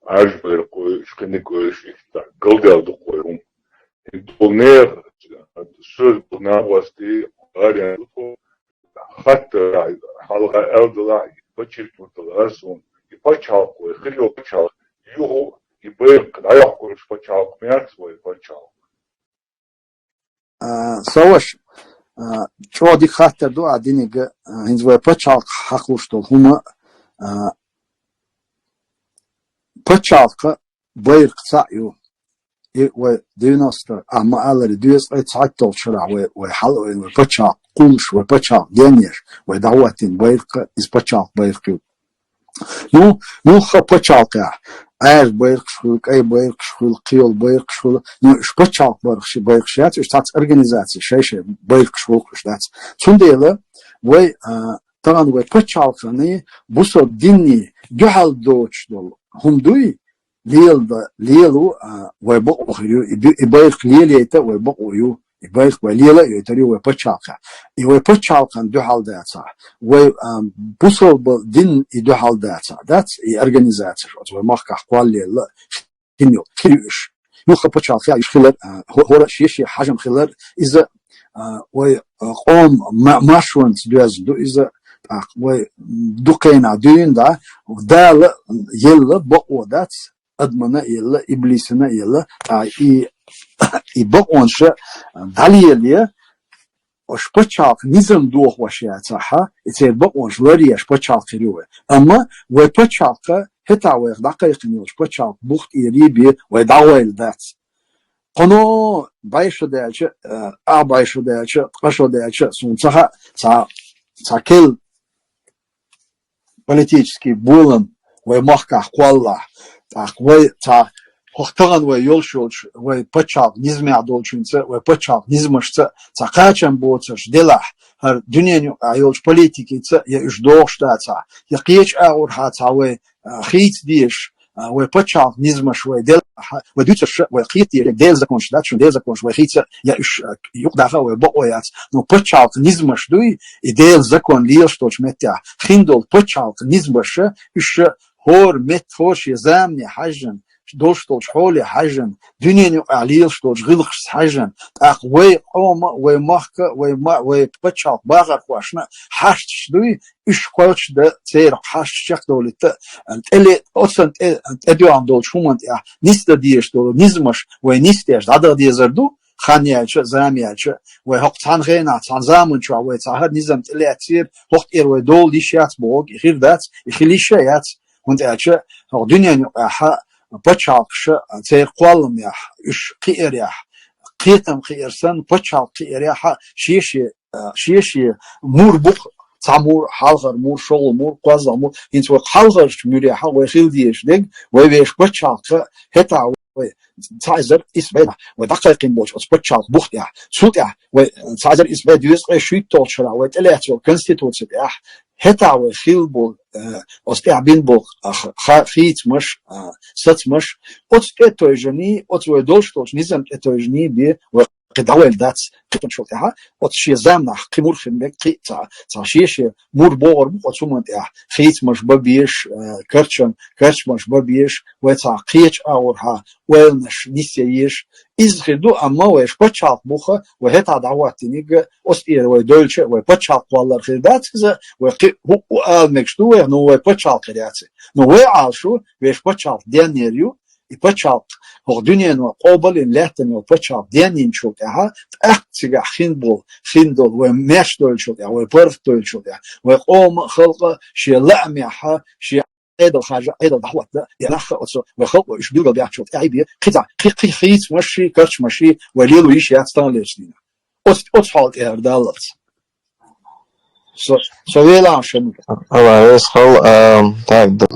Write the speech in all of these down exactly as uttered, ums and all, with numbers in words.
Ӏаьржа байракх, уж кхиниг, уж иштта галдаьлла ду-кх вай хӀума. ХӀинца болу нехан, соьца болу нахвасте, гӀарен ду тхо, хаттар хьалха аьлла делахь, подчеркнуть дала ас хьуна, и пачхьалкх вай, хир йолу пачхьалкх, юха и байракх дӀайоккхуш пачхьалкх ма яц вай пачхьалкх. А, Саваш, а, чӀогӀа дика хаттар ду ахь диниг, а, хӀинца вай пачхьалкх хьакхалуш долу хӀума, а, пачхьалкх байракх цхьаъ ю. И вай девяносто, а, ма-аллара, дезткъе цхьайтталгӀачу шарахь вай, вай хьала а вайна, вай пачхьалкх кхуллуш, вай пачхьалкх денъеш, вай дӀахӀоттийна байракх, иза пачхьалкх байракх ю. Ну, муьлхха пачхьалкхехь, Ӏаьржа байракхаш хуьлу, кӀай байракхаш хуьлу, кхийолу байракхаш хуьлу, ну, уьш пачхьалкх байракхаш, байракхаш яц, уьш цхьацца организацеш шай-шай байракхаш хуьлу, уьш дац. Цундела вай, а, тахана вай пачхьалкхана, бусалба динна дуьхьал доцуш долу хӀума дуй, лела да-, лело, а, вай бакъо хир ю, и би-, и байракх лелайта вай бакъо ю, и байракх вай лела а йойтур ю вай пачхьалкхехь. И вай пачхьалкхана дуьхьал дацахь, вай, а, бусалба динна и дуьхьал дацахь, дац и организацеш оцу вай махкахь кхоллаелла, хин ю, хир ю уьш. Юха пачхьалкхехь уьш хилар, а, хӀо-, хӀора шен-шен хьажам хилар, иза, а, вай, а, къоман ма-, маршонца доьзна ду иза, тӀаккха вай дукха хенахь дуьйна, да, Дала елла бакъо дац, адамана а елла, иблисана а елла, ткъа и, и бакъонаш дӀалелае, оцу пачхьалкхан низам дохош яцахь, и церан бакъонаш ларъеш пачхьалкх хир ю вай. Амма вай пачхьалкх, хӀетахь вайх дӀакхайкхина йолчу пачхьалкхан бух тӀера бен вай дӀагӀойла дац. Кхано бӀешо даьлча, а, а бӀешо даьлча, ткъа шо даьлча, суна ца хаьа, цхьа, цхьа керла политический болам вай махкахь кхоллахь, тӀаккха вай цхьа хӀокху тахана вай йолуш йолчу вай пачхьалкхан низамехь долчуьнца, вай пачхьалкхан низамашца цхьа кхачам боцурш делахь, хӀара дуьненан юкъахь йолчу политикица я уьш догӀуш дацахь, я кхечу агӀорхьа цхьа вай, а, хийца дезаш, а, вай пачхьалкхан низамаш вай делахь, вай дуьйцурш вай кхета дезаш, Делан законаш дац шуна, Делан законаш вай хийца, я уьш, а, юкъадаха вай бакъо яц. Но пачхьалкхан низамаш дуй, и Делан закон лелаш долчу меттехь, хин долу пачхьалкхан низамаш, уьш хӀора метта, хӀора шен замане хьаьжжина, долуш долчу хьоле хьаьжжина, дуьненан юкъахь лелаш долчу гӀиллакхашца хьаьжжина, тӀаккха вай къоман а, вай махкан а, вай ма-, вай пачхьалкхан бахархошна а хьашташ дуй, уьш кхочушдан, церан хьашташ чекхдовлийта, тӀеле-, оцунна тӀе-, тӀедоьгӀна долчу хӀуманна тӀехь нисдан дезаш долу низамаш вай нисдеш дӀадаха дезар ду, хан яьлча а, зама яьлча а, вай хӀокху цхьана хенахь, цхьана заман чохь вай цхьа хӀара низам тӀелаьцнера, хӀокху тӀера вай долу йиш яц бохург, и хир дац, и хила йиш а яц, хӀунда аьлча хӀокху дуьненан юкъахь пачхьалкхаш, церан кхолламехь, уьш кхиарехь, кхетам кхиар санна, пачхьалкх кхиарехь, шен-шен, а, шен-шен мур бу-кх, цхьа мур, хьалхара мур, шолгӀа мур, кхоалгӀа мур, хӀинца вай хьалхарчу муьрехь вай хила дезаш дерг, вай вешан пачхьалкх, хӀетахь вай цхьа эзар исс бӀе, вай дӀакхайкхина болчу оцу пачхьалкхан бух тӀехь. Цул тӀаьхьа вай цхьа эзар исс бӀе дезткъе шийтталгӀачу шарахь вай тӀелаьцна йолу конституци тӀехь, хӀетахь вай хила болу, э, оцу тӀехь бина болу, а, ха-, хийцамаш, а, сацамаш, оцу тӀе тевжиний, оцу вай долуш долчу низам тӀе тевжиний бен вай кхин дӀавайла дац, кхин цунна шо тӀехь, оцу шен заманахь кхин мур хин мега, кхин цхьа, цхьа шен-шен мур богӀур бу-кх оцу хӀуманна тӀехь, хийцамаш бан безаш, э, карчам-, карчамаш бан безаш, вай цхьа кхечу агӀорхьа ойланаш нисъян езаш. Иза хир ду, амма вешан пачхьалкх буха вай хӀетахь дӀахӀоттийнарг, оцу тӀера вай девлча а, вай пачхьалкх кхоллар хир дац иза, вай кхин хӀуъу ала мегаш ду вай, но вай пачхьалкх хир яц. Но вай Ӏалашо, вешан пачхьалкх денъер ю, и пачхьалкх хӀокху дуьнено къобалйина лаьттина йолу пачхьалкх денйинчул тӀаьхьа, тӀаккха цигахь хин болу, хин долу, вай маьрша дойлучул тӀаьхьа, вай паргӀат дойлучул тӀаьхьа, вай къоман а, халкъан а шен лаамехь, шен Ӏедал хьажа, Ӏедал дӀахӀотта, и нах а оцу вай халкъо уьш билгалбаьхначул тӀаьхьа бен, кхин цхьа, кхин, кхин хийцамашший, карчамашший вай лело йиш яц таханлерчу дийнахь. Оцу, оцу хьал тӀера даллалц. Со, со велахь шуна. Алла реза хуьлда, а, так, д-,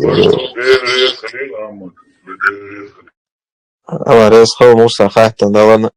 Алла реза хуьлда, Муса, хаттар даларна.